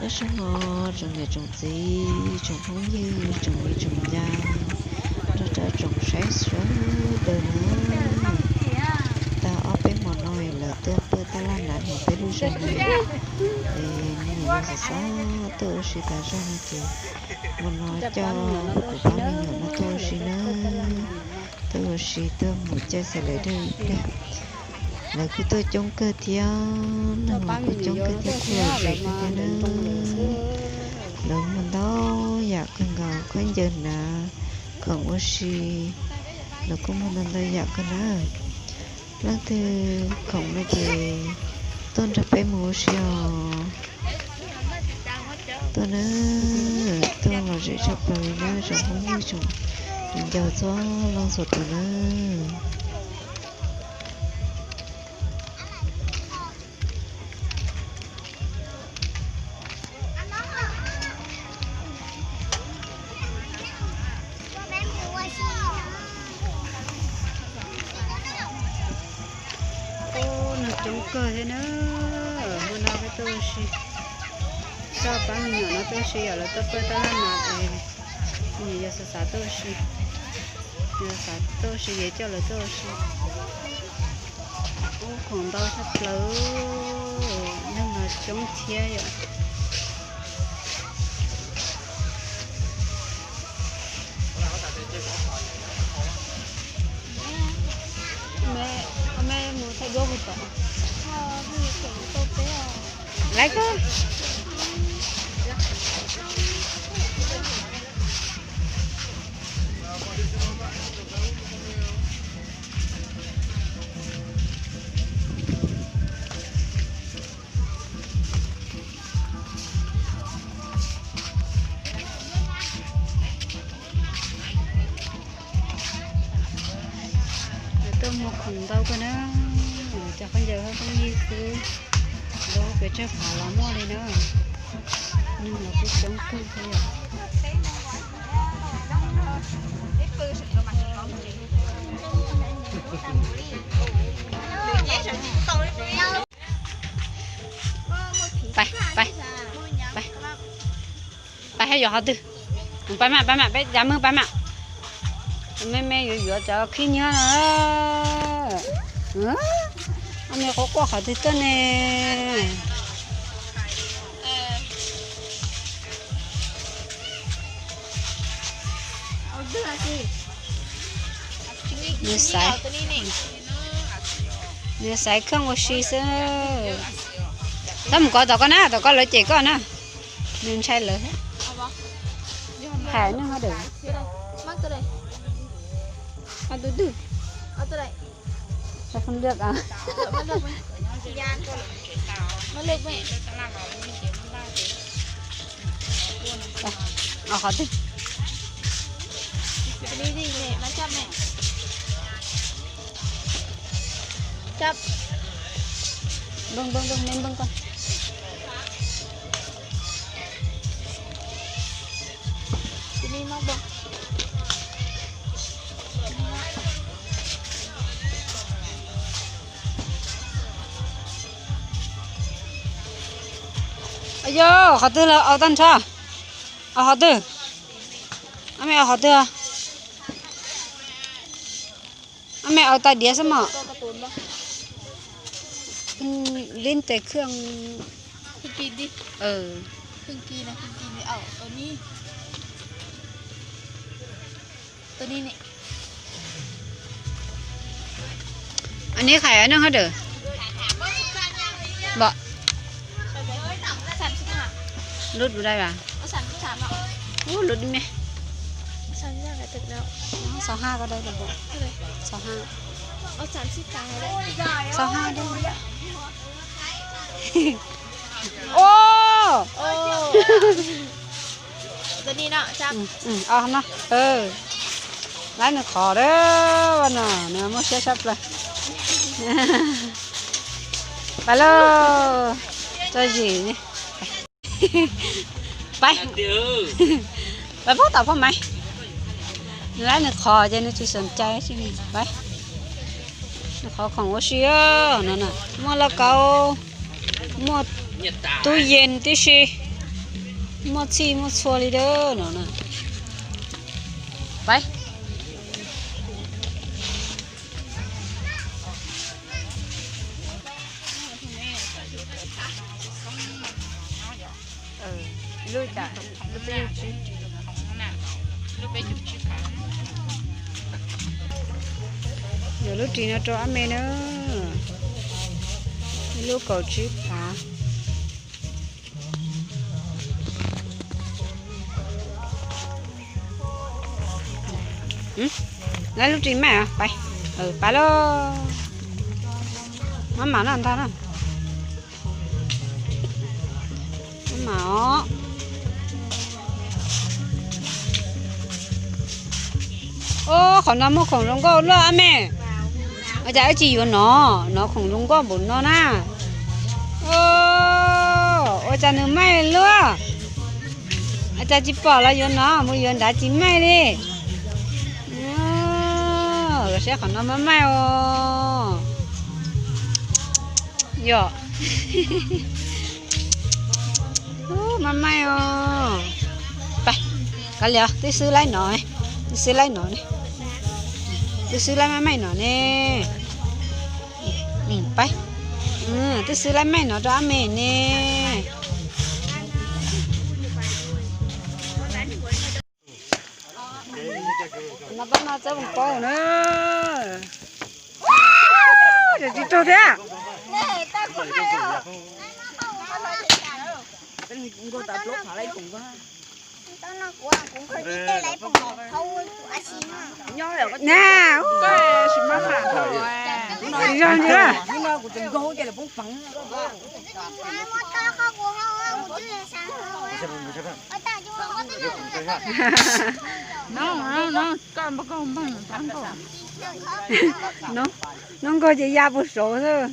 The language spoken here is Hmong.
Nyob zoo no tsoom niam tsoom txiv, tsoom phooj ywg, tsoom viv tsoom ncaus, nrog rau tsoom saib sawv daws na. Tag ob peb hmo no lawv tuaj pawj tab laj hnav peb lub zos no, es nws xav xav tuaj ua si tas zog no ces hmo no coj kuv pab me nyuam no tuaj ua si na, tuaj ua si tuaj mus caij xav lawv dej ib pliag. Lawv kuj tuaj coob kawg thiab, neeg los kuj coob kawg thiab, kuj lom zem kawg thiab na. Lawv muag ntau yam kawg nkaus, khaub ncaws hnav, khoom ua si, lawv kuj muag ntau ntau yam kawg na. Leej twg khoom no ces tuaj nrog peb mus ua si os. Tuaj na, tuaj lom zem tshaj plaws li na tsoom phooj ywg tsoom viv ncaus txhua leej txhua tus na. Ub, neeg coob kawg thiab na. Hmo no peb tuaj ua si, coj pab me nyuam no tuaj ua si, yog lawv tuaj pawj tab laj no es me nyuam yog xav xav tuaj ua si, yog xav tuaj ua si ces coj lawv tuaj ua si. Ub, khoom ntau tshaj plaws, neeg los coob thiab yom. Lawv ko Lawv tuaj muag khoom ntau kawg na, cov khaub ncaws hab phooj ywg xwb, lawv pes tsawg phav los muaj li na. Neeg los kuj coob kawg thiab yom. Pais, pais, pais, pais, yuav qhov twg? Pais mas, pais mas, peb cav mog, pais mas. Me me yuav yuav cov khib nyiab no. Ob me quaj quaj qhov twg tuaj ne? Nws xaiv, nws xaiv kheej ua si xwb. Txhob mus kov tom koj na, tom koj lawv cem koj na. Nws ntshai lawv. Hais neeg ho dawm. Qhov twg? Npawg, npawg, npawg, me npawg ko. Yog qhov twg los au tag nrho. Au qhov twg? Ab me au qhov twg? Ab me au tais diav xwb mog. Lib ntes khw. Neb hais neeg hab dawm. Npom. Lub dai vas. Ub, lub me. Xaus haj ko dai, xaus haj. Xaus haj dai. Ub. Laib nws qhov dab no, nws muaj siab tshaj plaws. Pais lauj, tso zis. Pais, pais pab tom phoj Maiv. Nws laib nws qhov ces nws tsis xom cai tsi. Pais, nws qhov khoom ua si no, muaj lauj kaub, muaj tub yees tib si. Muaj txhij muaj txhua li dab no na. Pab. Yuav lub ris no rau ab me na. Ib lub kaum tsib phav. Lub ris maij, pab lauj. Maj mam no ntag na. Maj mam os. Ob, qhov no muaj khoom zoo nkauj luaj ab me. Ua cas wb tsis yuav nov, nov khoom zoo nkauj npaum no na. Ua cas nws maij luaj. Ua cas tsis pom los yuav nov, mus yuav nrad tsis maij li. Saib qhov no maj maij os. Yog. Maj maij os. Pab, kav liam, twb xwb laib no, twb xwb laib no ne. Twb xwb laib maj maij no ne. Pab, twb xwb laib maij no rau ab me ne. No pab no txawb poos paub na. Tsis raug thiab. Na, tsis zoo li. Hnub nkaus ces ya puag saud xwb.